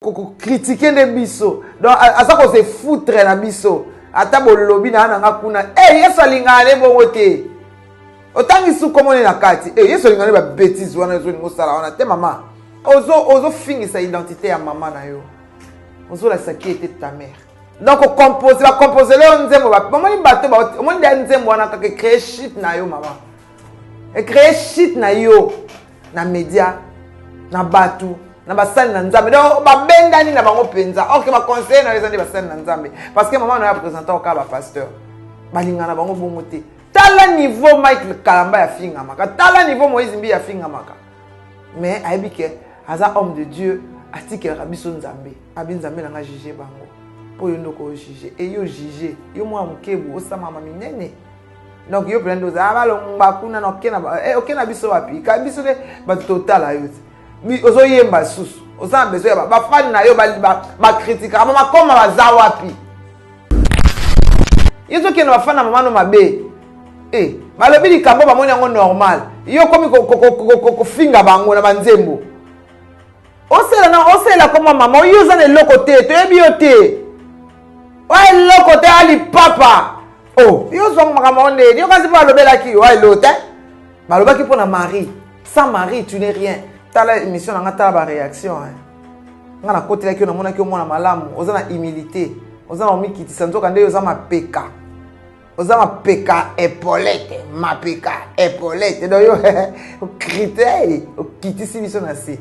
Ko critiquer nde biso. Donc aza ko se foutre na biso. Ata bolobi na nanga kuna. Eh Yesu alingaka ne bongo te. Otangi su komone na kati. Eh Yesu alingaka ne ba bêtises wana ezo lingo sala wana te mama. Ozo ozo fingisa identité ya mama na yo. Ozo la qui était ta mère. Donc o composer ba composer le nzembo ba omoni bato ba omoni nde nzembo wana kaka créer shit na yo mama. E créer shit na yo. na media na bato na basali na nzambe donc babendani na bango mpenza or ke baconseiller na yo eza nde basali na nzambe parce que mama na yo apresenta okaa bapasteur balingana na bango bongo te tala niveau mike kalamba afingamaka tala niveau moïse mbi afingamaka mais ayebi ke aza homme de dieu atikelaka biso nzambe abi nzambe na nga juge bango mpo yo nde okojuge e yo juge yo mwana mokebu osamama minene donc yo mpenza nde ozala balongba kuna na oke na eh, oke na biso wapi ka biso nde bato totala yo te ozoyemba susu oza na besoin ya bafani na yo bakritikaka bamakoma baza wapi yo ozokende bafani na mama no mabe eh, balobi likambo bamoni yango normal yo okomi kofinga bango na banzembo osela na osela koma mama oyo oza na eloko te toyebi yo te oya eloko te alipapa o oh, yo ozwanga makambo yango ndeni yo kasi mpo alobelaki yo eloko te balobaki mpo na marie sans marie tu n'es rien tala émission na nga tala baréaction nga nakotelaki yo namonaki yo mwana malamu oza na humilité oza na omikitisa nzoka nde yo oza mapeka oza mapeka epolete mapeka epolete donc yo okrite okitisi biso na se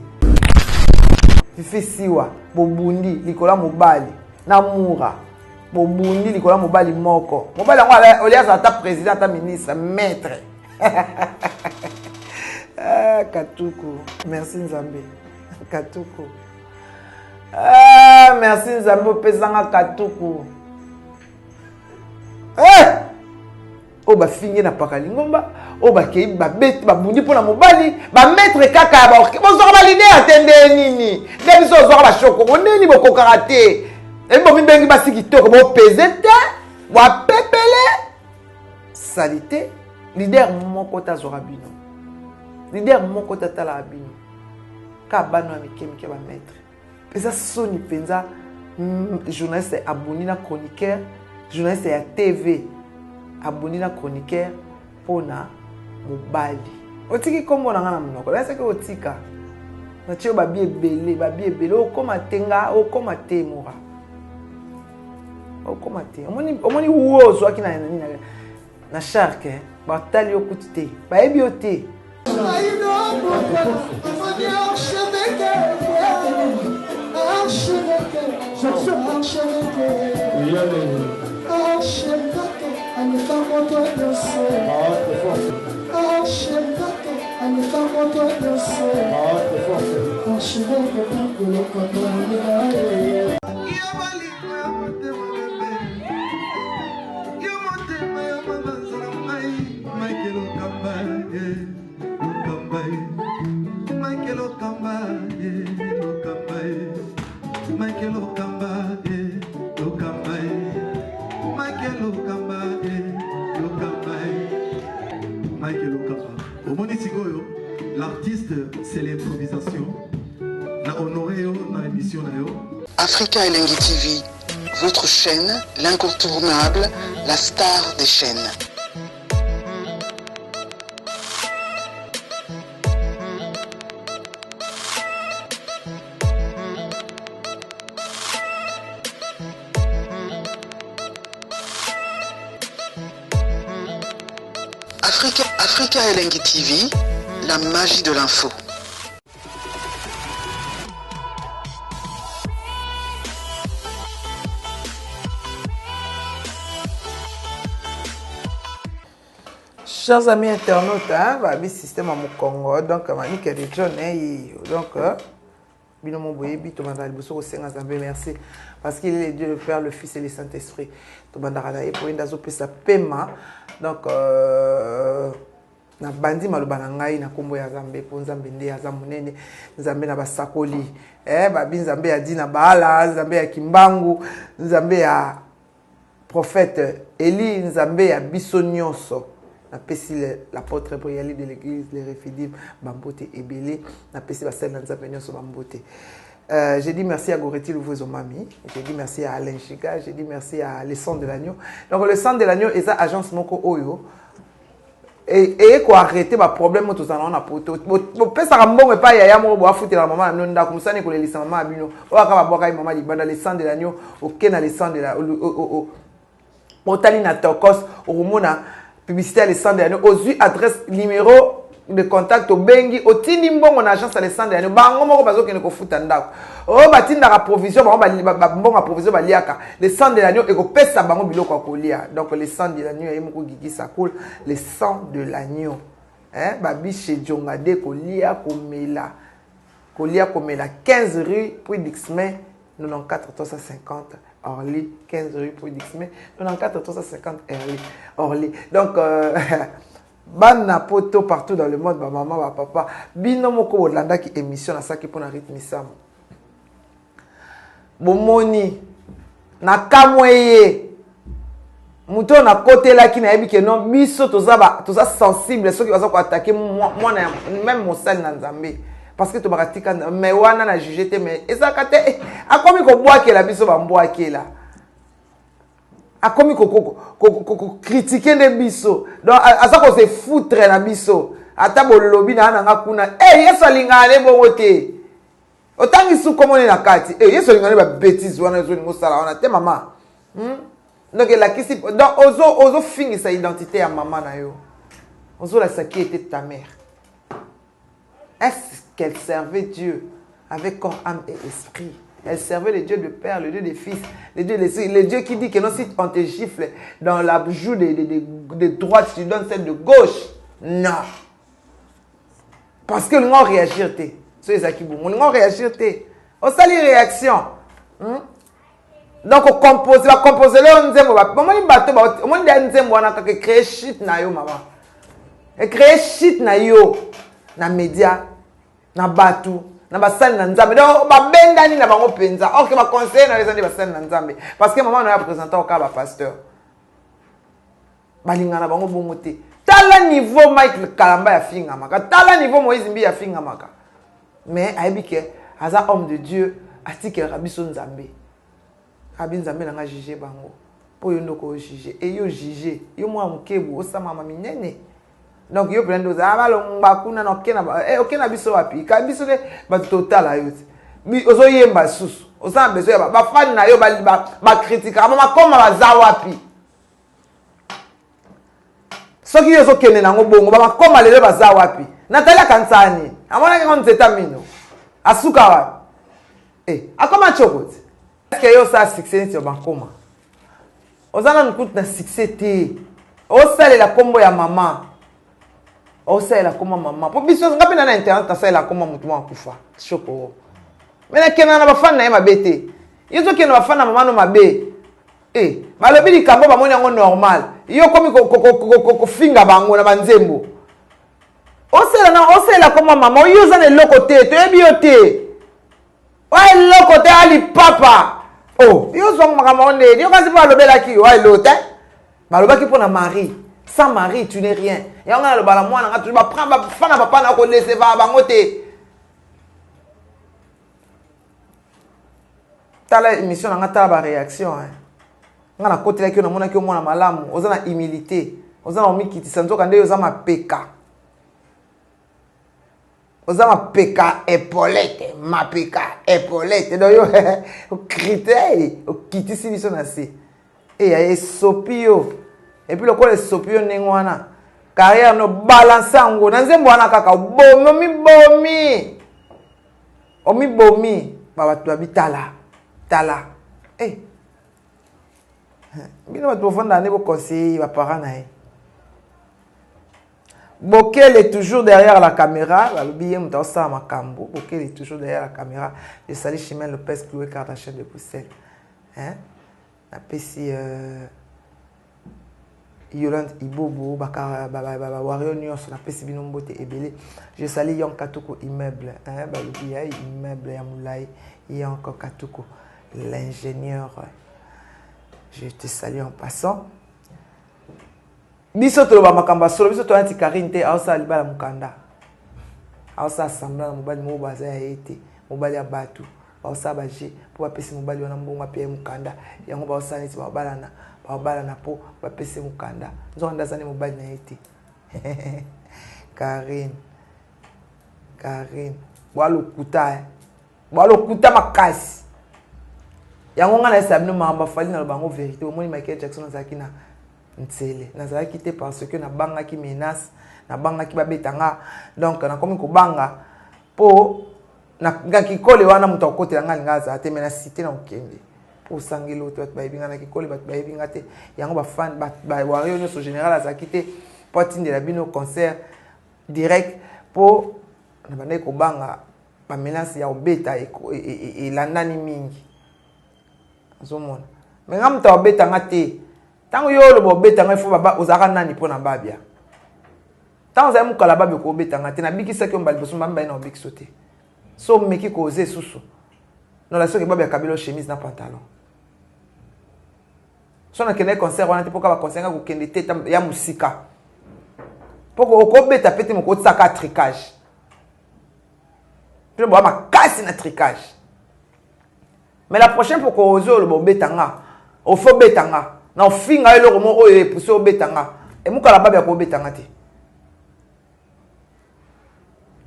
fifi siwa bobundi likolo ya mobali na mura bobundi likolo ya mobali moko mobali yango olia azala ata président ata ministre maître ah, katuku merci nzambe katuku ah, merci nzambe opesanga katuku eh! oyo bafingi na paka lingomba oyo bakei babeti babundi mpo na mobali bametre kaka ya baorke bozwaka balider te nde nini nde biso ozwaka bashokoko nde nini bokokaka te ebi bomibengi basi kitoko bopeze te bwapepele salite lider moko te azwaka bino lider moko te atalaka bino kaka bana ya mike mike bametre Eza soni penza mm, journaliste abundi na chroniqueur, journaliste ya TV abundi na chroniqueur pona mobali. Otiki kombo na nga na monoko, nayesaki otika. Natie yo babi ebele, babi ebele, okoma te nga, okoma te mora. Okoma te. Omoni omoni wo ozwaki na na na shark eh? Batali yo kutu te, bayebi yo te. L'artiste, c'est l'improvisation. Na honoré yo na émission na yo. Africa Elengi TV, votre chaîne, l'incontournable, la star des chaînes. Africa, Africa Elengi TV, la magie de l'info. Chers amis internautes, hein, babi système ya mokongo donc manike de John hein, donc euh, bino mo boyebi tobandaka liboso kosenga Nzambe merci parce qu'il est le Dieu le Père le Fils et le Saint-Esprit tobandaka na ye po ye nde azopesa pema donc euh, nabandi maloba na ngai na nkombo ya nzambe mpo nzambe nde aza monene nzambe na basakoli eh, babi nzambe ya dina baala nzambe ya kimbangu nzambe ya prophète eli nzambe ya biso nyonso napesi l'apôtre boyali de l'église le refidim bambote ebele napesi basali na nzambe nyonso bambote. Euh, j'ai dit merci à Goretti Louvozo Mami, j'ai dit merci à Alain Chiga, j'ai dit merci à Le Sang de l'Agneau. Donc le Sang de l'Agneau eza agence moko oyo eye koarrete baproblème oyo tozala nango na poto. Bopesaka mbongo epai yaya moko boafutelaka mama na bino ndako, mosani ekolelisa mama ya bino oyo aka babwaka ye mama libanda. Le Sang de l'Agneau, oke na Le Sang de la otali na Tokos, okomona publicité ya Le Sang de l'Agneau, ozwi adresse, numéro de contact, obengi, otindi mbongo na agence ya Le Sang de l'Agneau, bango moko bazokende kofuta ndako oyo batindaka provision, bango mbongo ya provision baliaka. Le Sang de l'Agneau ekopesa bango biloko ya kolia. Donc Le Sang de l'Agneau, ye moko Gigi Sakul, Le Sang de l'Agneau, hein, babishe jonga de kolia komela, kolia komela. 15 rue Puy Dixme, 94 350 Orly, 15 rue Puy Dixme, 94 350 Orly, Orly. Donc bana poto partout dans le monde, bamama, bapapa, bino moko bolandaki émission nasalaki mpona Rythme Samo, bomoni nakamwe ye moto oyo nakotelaki. Nayebi ke non, biso toza sensible soki baza koattaquer mwana ya même mosali na Nzambe, parce que tobaka tika mais wana na juge te, mais ezalaka te. Akomi kobwakela biso, bambwakela, akomi kocritiquer nde biso. Donc aza kose foutre na biso. Ata bolobi na nanga kuna e, Yesu alingaka nde bongo te. Otangi su komoni na kati e, Yesu alingaka nde babêtises wana ezolinga osala wana te, mama. Donc elakisi, donc ozofingisa identité ya mama na yo, ozolakisa qui était ta mère. Est-ce qu'elle servait Dieu avec corps, âme et esprit? Elle servait le Dieu de Père, le Dieu des Fils, le Dieu de l'Esprit, le Dieu qui dit que non, si on te gifle dans la joue de droite, tu donnes celle de gauche. Non. Parce que nous allons réagir. So ezalaki bongo, olingo réagir te, osali réaction, Donc ocompose, bacomposele yo nzembo, omoni bato, omoni nde nzembo wana kaka ecréer shit na yo mama, ecréer shit na yo na média, na bato, na basali na Nzambe. Donc babendani na bango mpenza, or que baconseiller na yo eza nde basali na Nzambe, parce que mama na yo apresenta okaka bapasteur, balingana na bango bongo te. Tala niveau Mike Kalamba yafingamaka, tala niveau Moïse Mbi yafingamaka, mais ayebi ke aza homme de Dieu, atikelaka biso Nzambe. Abi Nzambe na nga juge bango, mpo yo ndoko ojuge e, yo juge yo mwana mokebu osamama minene. Donc yo mpena nde ozala balongba kuna na oke na biso wapi? Ka biso nde bato totala yo te. Ozoyemba susu, oza na besoin ya bafani na yo bakritikaka, bamakoma baza wapi? Soki yo ozokende nango bongo, bamakoma lelo baza wapi? Natali akanisa nini? Amonaki ngo nzeta mino asuka wapi? E akoma tioko te. Est-ce yo osala succès neti ya bakoma? Oza nanu kutu na succès te, osalela nkombo ya mama, osalela nkombo ya mama. Mpo biso, nga mpe na internet, nasalela nkombo ya motu moko akufa shokoro, me nakendaka na bafani na ye mabe te. Yo ozokende na bafani na mama no mabe e, balobi likambo, bamoni yango normal, yo okomi kofinga bango na banzembo. Osala na osalela nkombo ya mama, oyo oza na eloko te, toyebi yo te, oyo eloko te, alipapa o yo ozwanga makambo yango ndeni yo kasi mpo alobelaki yo eloko te. Balobaki mpo na Marie, sans Marie tu n'es rien. Yango ngai nalobala mwana nga toujours, bafana papa na kodeseva bango te. Tala émission na nga, tala baréaction. Nga nakotelaki yo, namonaki yo mwana malamu, oza na humilité, oza na omikitisa, nzoka nde yo oza mapeka, oza mapeka epolete, mapeka epolete. Donc yo ocritiquer, okitisi biso na se eya, esopi yo. Et puis lokola esopi yo ndenge wana, carrière no balance yango na nzembo wana kaka, obomi, omibomi, omibomi. Babato babi tala tala hey. Bino bato bofandaka nde boconseiller baparent na ye. Bokele toujours derrière la caméra, balobi ye moto aosala makambo. Bokele toujours derrière la caméra. Je salue Chimène Lopez, Chloé Kardashian de Bruxelles, hein? Napesi Yolande Ibobo, bawario nyonso, napesi bino mbote ebele. Je salue Yon Katuko immeuble, hein? Balobi ya immeuble ya molai, Yon Katuko l'ingénieur, je te salue en passant. Biso toloba makambo ya solo. Biso toya nti Karine te, aosala libala mokanda, aosala semblant na mobali moko baza ya ye te, mobali ya bato. Baosala ba jeu mpo bapesi mobali wana mbongo ape ye mokanda. Yango baosala neti baobalana, baobalana mpo bapesi ye mokanda. Nzoka nde aza nde mobali na ye te. Carine, Carine, boa lokuta eh. Boa lokuta makasi. Yango nga nayesa bino makambo ya Fally naloba yango verite. Bomoni Michael Jackson azalaki na nsele. Nazalaki te parce que nabangaki menace, nabangaki babeta nga. Donc nakomi kobanga po na kikole wana moto akotela nga alinga azala te, mais na cité na kokende. Po osangeli oyo te, bato bayebi nga na kikole, bato bayebi nga te. Yango ba fan, ba, ba warrior nyonso général azalaki te po atindela bino concert direct po nabandaki kobanga ba menace ya kobeta elandani mingi. Ozomona. Mais nga moto akobeta nga te. Tango yo oloba obeta nga, il faut baba ozalaka nani mpo na babia. Tango ozali mokala babia okobeta nga te. Nabikisaki yo mbala liboso, mbala mibale na obikiso te. So omeki koze susu. Nola soki babia kabelo chemise na pantalon. So nakendaki concert wana te mpo kaka ba conseil nga kokende te ya mosika. Mpo okobeta pe te moko otisaka tricage. Bino boa makasi na tricage. Mais la prochaine fois ko ozo loba obeta nga, ofo beta nga. Na ofinga yo eloko moko oyo epousse obeta nga. Emukala babi ako obeta nga te.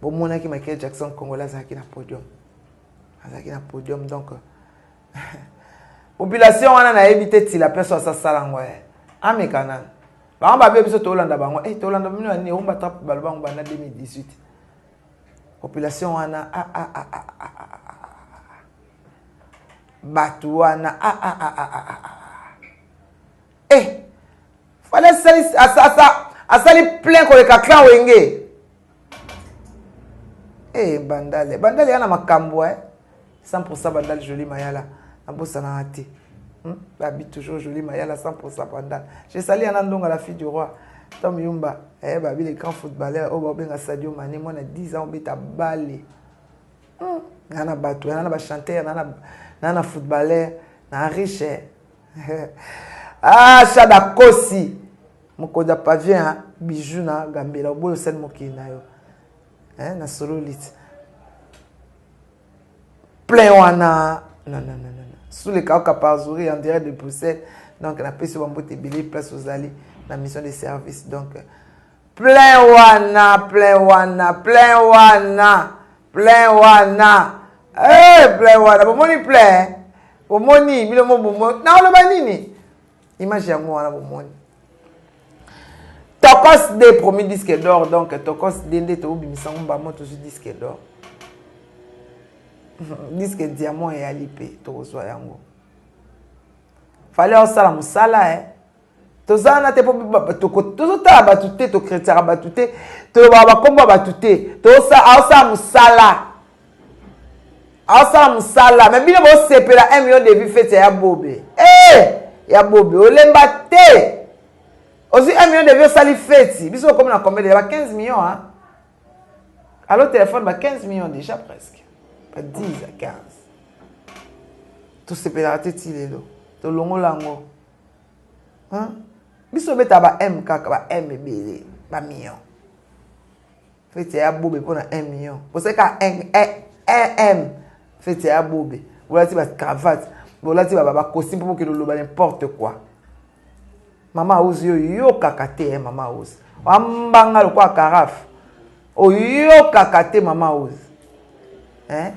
Bomonaki Michael Jackson Congolais azalaki na podium. Azalaki na podium donc population wana nayebi te tila peso asasala ngo eh. Ameka nanu. Bango babe biso tolanda bango. Eh tolanda bino ya nini? Rumba trap baloba ngo banda 2018. Population wana ah ah ah ah ah ah ah ah. Bato wana ah ah ah ah ah ah. Eh fallait asali asa asali plein koleka clan Wenge. Eh bandale bandale yana makambo eh 100% bandale joli mayala nabosana te. Babi toujours joli mayala 100% bandale. Je salue Anna Ndonga la fille du roi. Tom Yumba eh babi les grands footballeurs oh babenga Sadio Mané moi na 10 ans obeta balle. Na bato, na ba chanteur, na na footballeur, na riche. Ah Shada Kosi. Mokonzi ya pavien hein, bijou na Gambela oboyo sel mokili na yo. Hein, na solo lit. Plein wana. Non non non non. Sous les kauka par Zuri en direct de Bruxelles. Donc la pesi bambote ebele place aux alliés la mission de service. Donc plein wana, plein wana, plein wana, plein wana. Eh, plein wana. Bomoni plein. Bomoni bino mo bomoni. Na oloba nini? Image yango wana bomoni. Tokos D premier disque d'or donc Tokos D nde tobimisa ngo mbamo tozwi disque d'or. Disque diamant eyali pe tokozwa yango. Fallait osala mosala eh. Tozala na te po tozotala bato te, tokretiaka bato te, tolobaka bakombo ya bato te. Aosala mosala. Aosala mosala. Mais bino bosepela 1 million de vues fete ya bobe. Eh! Ya bobe olemba te. Ozwi 1 million de vues osali feti. Biso okomi na combien déjà? Ba 15 millions hein. Allo téléphone ba 15 millions déjà presque. Ba 10 à 15. Tosepelaka te ti lelo. Tolongola yango. Hein? Biso beta ba M kaka ba M ebele, ba millions. Feti ya bobe pona 1 million. Oseka 1 M. Feti ya bobe. Bolati ba cravate, bolati ba ba costume po bokende loba n'importe quoi. Mama Ozi yo yokaka te eh, mama Ozi. Ambanga lokola carafe. Oyokaka te mama Ozi. Hein?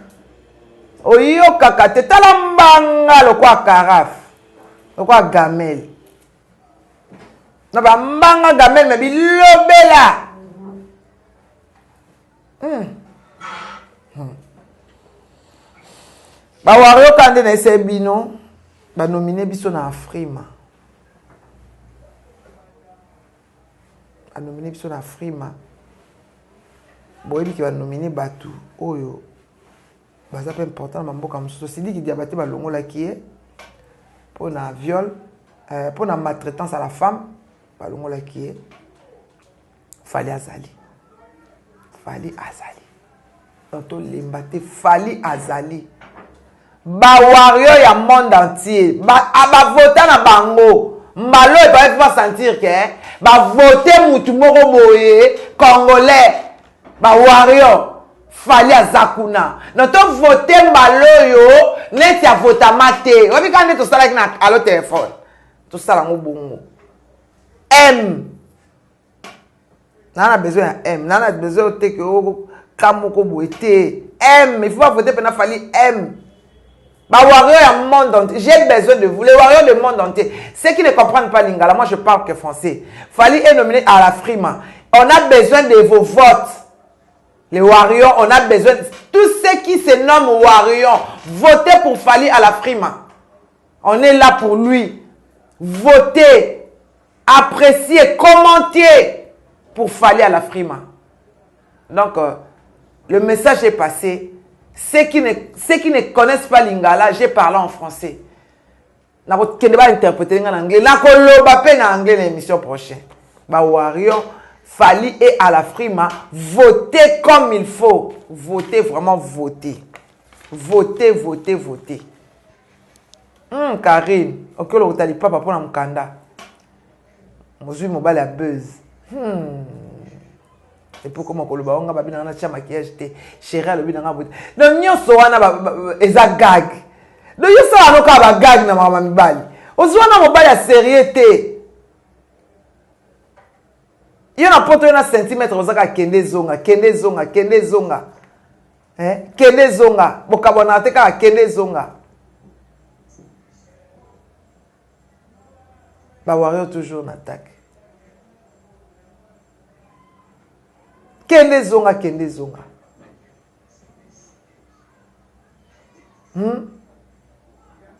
Oyokaka te tala mbanga lokola carafe. Lokola gamelle. Na ba mbanga gamelle mais bilobela. Ba wario kande na ese bino ba nominer biso na Afrima. Ba nominer biso na Afrima. Boyebi ke ba nominer batu oyo baza pe important na mboka mosusu. Sidiki Diabaté balongolaki ye mpo na viol, mpo na maltraitance à la femme, balongolaki ye. Fally azali. Fally azali. Donc tolemba te, Fally azali. Ba warrior ya monde entier, ba, a, ba vota na bango. Mbalo e ba va sentir que ba voter mutu moko boye congolais. Ba warrior. Fally aza kuna na to vote mbala oyo neti avotama te oyebi kaka nde tosalaki na alo telefone tosala yango bongo m naa na besoin ya m naa na besoin te ke ka moko boye te m il faut bavote mpena Fally m ba warrior ya monde entier j'ai besoin de vous les warriors du monde entier ceux qui ne comprennent pas lingala moi je parle que français Fally est nominé à la Frima on a besoin de vos votes. Les warriors, on a besoin. Tous ceux qui se nomment warriors, votez pour Fally à la Frima. On est là pour lui. Votez, appréciez, commentez pour Fally à la Frima. Donc, le message est passé. Ceux qui ne connaissent pas Lingala, j'ai parlé en français. Nakokende bainterpréter nga na anglais, nakoloba mpe na anglais na émission prochaine. Bawarrior, Fally et à la Frima, votez comme il faut. Votez, vraiment votez. Votez, votez, votez. Karine, oki olokota lipapa mpona mokanda. Mozwi mobali ya buzz. Epo koma koloba onga babi nanga natia maquillage te, chéri alobi nanga boye. Donc nyonso wana eza gag. Donc yo sala no kaka bagag na makambo ya mibali. Ozwi wana mobali ya sérieux te. Yo na poto, yo na centimètre, oza kaka kende ezonga, kende ezonga, kende ezonga, eh? Kende ezonga, bokabwanaka te, kaka kende ezonga. Bawario toujours na attaque. Kende ezonga, kende ezonga.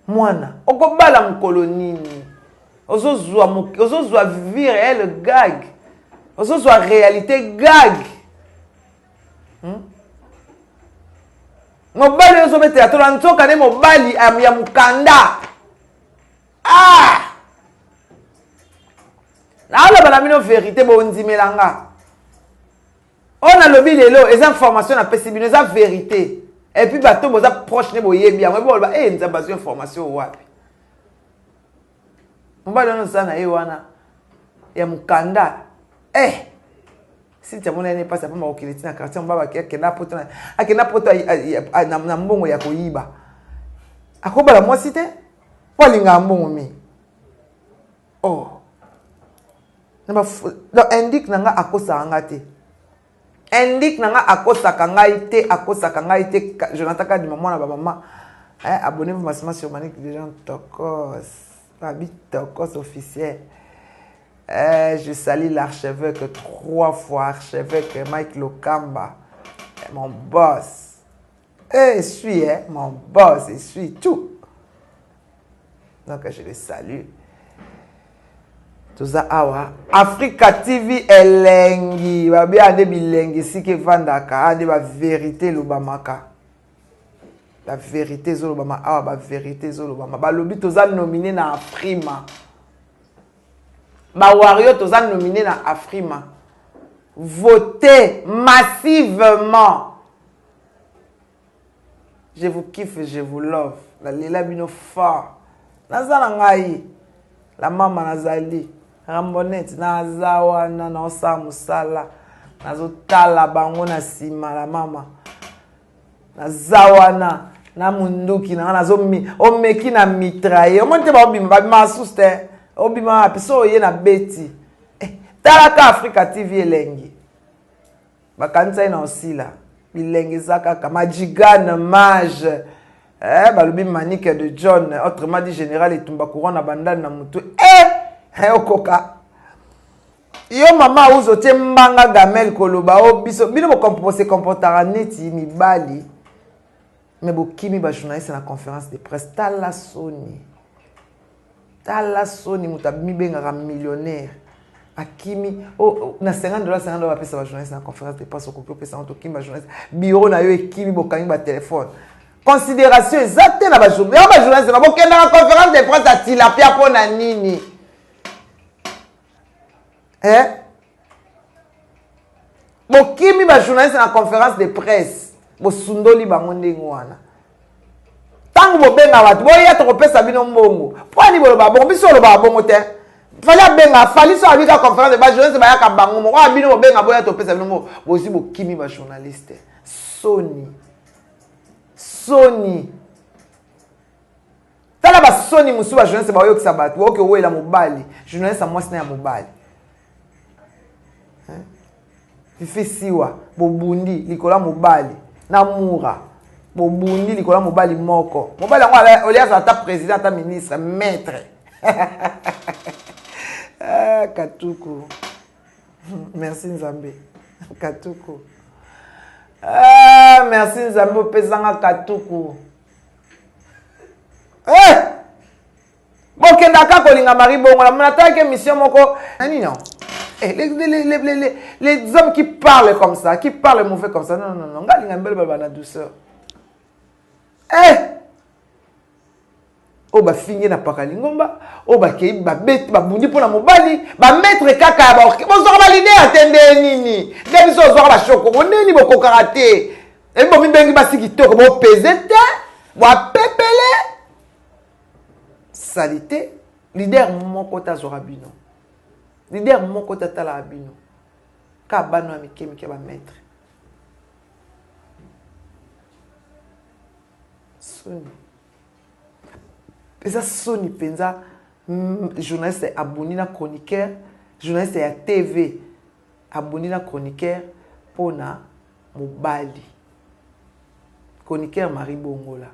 Mwana okobala mokolo nini? Ozozwa vie réelle gag, ozozwa réalité gag. Mobali oyo ozobetela tola nzoka nde mobali ya mokanda. Ah, naoloba na bino vérité, bondimela nga. Oyo nalobi lelo eza information napesi bino, eza vérité. Et puis bato boza proche nde boyebi yango, ebi boloba e Nzambe azwi information wapi? Mobali wana oza na ye wana ya mokanda, eh Cynthia amona ye mpasi apamba kokende ntina quartier. Mobali akenda poto, akenda poto na mbongo ya koyiba. Akobala mwasi te mpo alingaka mbongo mingi. Oh, donc indique na nga akosaka nga te, indique na nga akosaka ngai te, akosaka ngai te. Jonathan Kadima, mwana bamama, abonnez-vous massivement sur Manique des gens Tokos, Babi Tokos officiel. Je salue l'archevêque trois fois, archevêque Mike Lokamba, mon boss. Et suis, hein, mon boss, et suis tout. Donc je le salue. Toza awa Africa TV elengi, babi ande bilengi esika evandaka, ande bavérité elobamaka, bavérité ezolobama awa, bavérité ezolobama. Balobi toza nominé na Afrima, bawario toza nominé na Afrima. Votez massivement. Je vous kiffe, je vous love. Nalela bino fort. Naza na ngai la mama, nazali Rambonete, naza wana naosala mosala, nazotala bango na nsima. La mama naza wana na munduki na nga, nazomi omeki na mitraille, omoni te baobima, babima susu te. Obima wapi so oye na beti? Eh, talaka Africa TV elengi, bakanisa ye na osila bilenge eza kaka majigane mage. Eh, balobi Manike de John, autrement dit général etumba courant na bandani na motu. Eh, eh, okoka yo mama auzo otie mbanga gamel koloba o biso bino bose comportaka neti mibali me bokimi bajournaliste na conférence de presse. Tala soni, tala soni. Moto amibengaka millionnaire akimi oh, na 50 dollars, 50 dollars bapesa bajournaliste na conférence de presse. Okoki opesa ngo, tokimi bajournaliste, bureau na yo ekimi, bokangi batelefone, considération eza te na bajournaliste. Na bokendaka conférence de presse ya tilapia mpo na nini, eh? Bokimi bajournaliste na conférence de presse, bosundoli bango ndenge wana. Ntango bobenga bato boya, tokopesa bino mbongo, mpo ani boloba bongo? Biso olobaka bongo te. Fally abenga, Fally so abika conférence, bajournaliste bayaka bango moko. Oyo bino bobenga boya, topesa bino mbongo, bozwi, bokimi bajournaliste. Soni. Soni. Tala ba soni mosusu ba journaliste baoyokisa bato baoki owela mobali journaliste ya mwasi na ya mobali. Hein? Fifi siwa bobundi likolo ya mobali na mura bobundi likolo ya mobali moko mobali yango olie azala ata président ata ministre maître ah, katuku merci nzambe katuku ah, merci nzambe opesanga katuku eh! Bokendaka kolinga Marie Bongo na natalaki émission moko nani non eh, les, les, les, les, les, les hommes qui parlent comme ça, qui parlent mauvais comme ça, non, non, non, nga linga mbele baloba na douceur. Eh! oyo bafingi na paka lingomba oyo bakei babeti babundi mpo na mobali bametre kaka ya baorke bozwaka balider te nde nini nde biso ozwaka bashokoko nde nini bokokaka te ebi bomibengi basi kitoko bopeze te bwapepele salite leader moko te azwaka bino leader moko te atalaka bino kaka bana ya mike mike ba maître soni eza soni mpenza mm, journaliste abundi na chroniqueur journaliste ya tv abundi na chroniqueur mpo na mobali chroniqueur marie bongola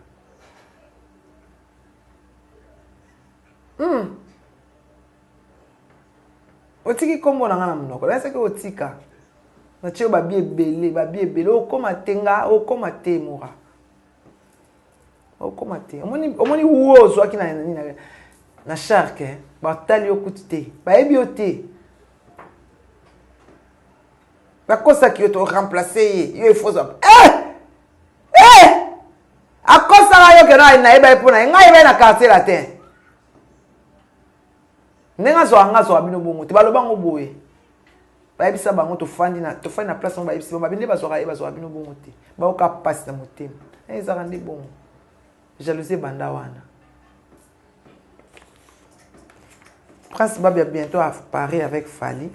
Hmm. Otiki kombo na nga na monoko. Nayesaki otika. Natie yo babi ebele, babi ebele. Okoma te nga, okoma te mora. Okoma te. Omoni omoni wo ozwaki na na na shark eh. Batali yo kutu te. Bayebi yo te. Bakosaki yo to remplacer ye. Yo il faut eh! Eh! Akosaka yo ke nayeba ye mpo na ye. Ngai yeba ye na quartier latin. Ndenge azwaka ngai azwaka bino bongo te. Baloba yango boye. Bayebisa bango tofandi na tofandi na place yango bayebisi bango babi nde bazwaka ye bazwaka bino bongo te. Bayoka mpasi na motema. Eh, ezalaka nde bongo. Jalousie ebanda wana. Prince Babia bientôt à Paris avec Fally.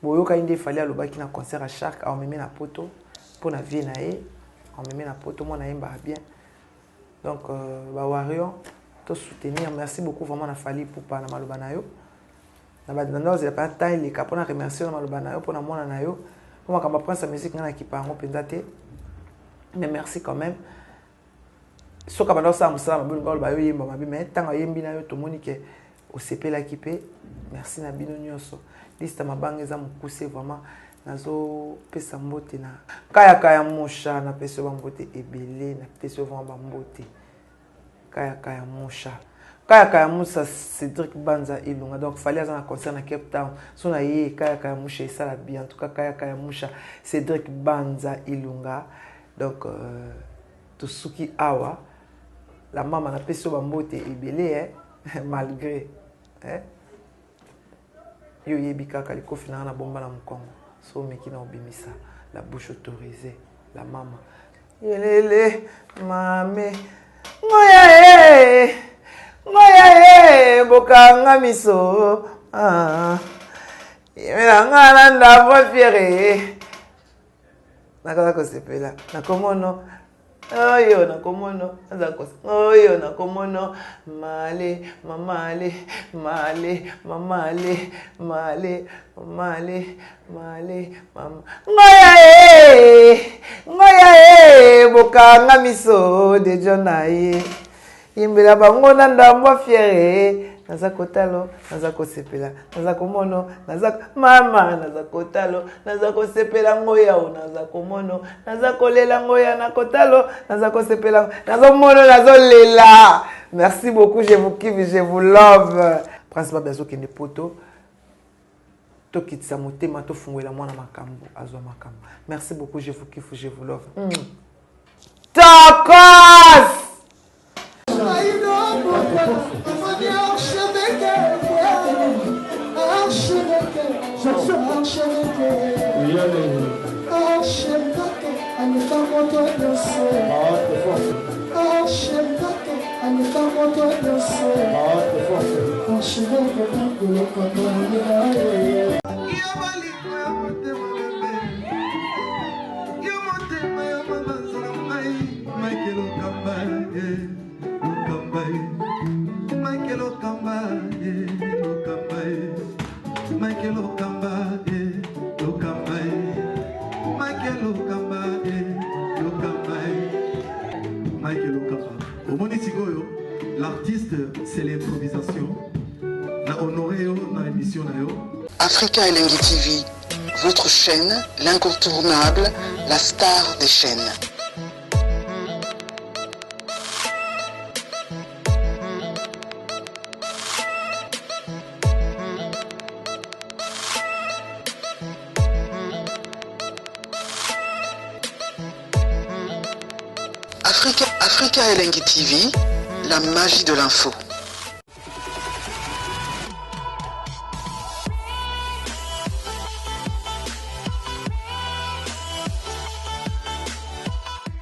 Boyokaki nde Fally alobaki na concert ya Shark aomemi na poto mpo na vie na ye aomemi na poto mwana ayembaka bien donc euh, ba warrior to soutenir merci beaucoup vraiment na Fally Ipupa na maloba na yo na banda ozela mpenza temps eleka mpo na remercier na maloba na yo mpo na mwana na yo mpo makambo ya prince ya musique ngai nakipa yango mpenza te mais merci quand même soki abanda kosala mosala mabe olinga oloba yo oyemba mabe mais ntango ayembi na yo tomoni ke osepelaki mpe merci na bino nyonso liste mabanga eza mokuse vraiment nazopesa mbote na kaya kaya musha napesi yo bambote ebele napesi yo vraiment bambote kaya kaya musha kaya kaya musa cédric banza ilunga donc fali aza na concert na cape town so na ye kaya kaya musha esala bien en tout cas kaya kaya musha cédric banza ilunga donc euh, tosuki awa la mama napesi yo bambote ebele eh? malgré eh? yo oyebi kaka likofi nanga na bomba na mokongo so omeki na obimisa la bouche autorisée la mama yelele mame ngoya e ngoya e bokanga miso ah. yemela nga na ndambo fiere nakoza kosepela nakomono oyo nakomono aza kosa oyo nakomono male mamale male mamale male mamale male mama ngoya e ngoya e bokanga miso dejo na ye Yembela bango na ndambo fiere naza kotalo naza kosepela naza komono naza mama naza kotalo naza kosepela ngoya o naza komono naza kolela ngoya na kotalo naza kosepela nazomono nazolela merci beaucoup je vous kiffe je vous love prince babe azokende poto tokitisa motema tofungolela mwana makambo azwa makambo merci beaucoup je vous kiffe je vous love mm. Tokos! Michael Okamba, eh, Okamba, eh. Michael Okamba, eh, Okamba, eh. Michael Okamba, eh, Okamba, eh. Michael Okamba, eh, Okamba, eh. Michael Okamba. Omoni sikoyo, l'artiste, c'est l'improvisation. Na honoré yo na émission na yo. Africa Elengi TV, votre chaîne, l'incontournable, la star des chaînes. Africa, Africa Elengi TV, la magie de l'info.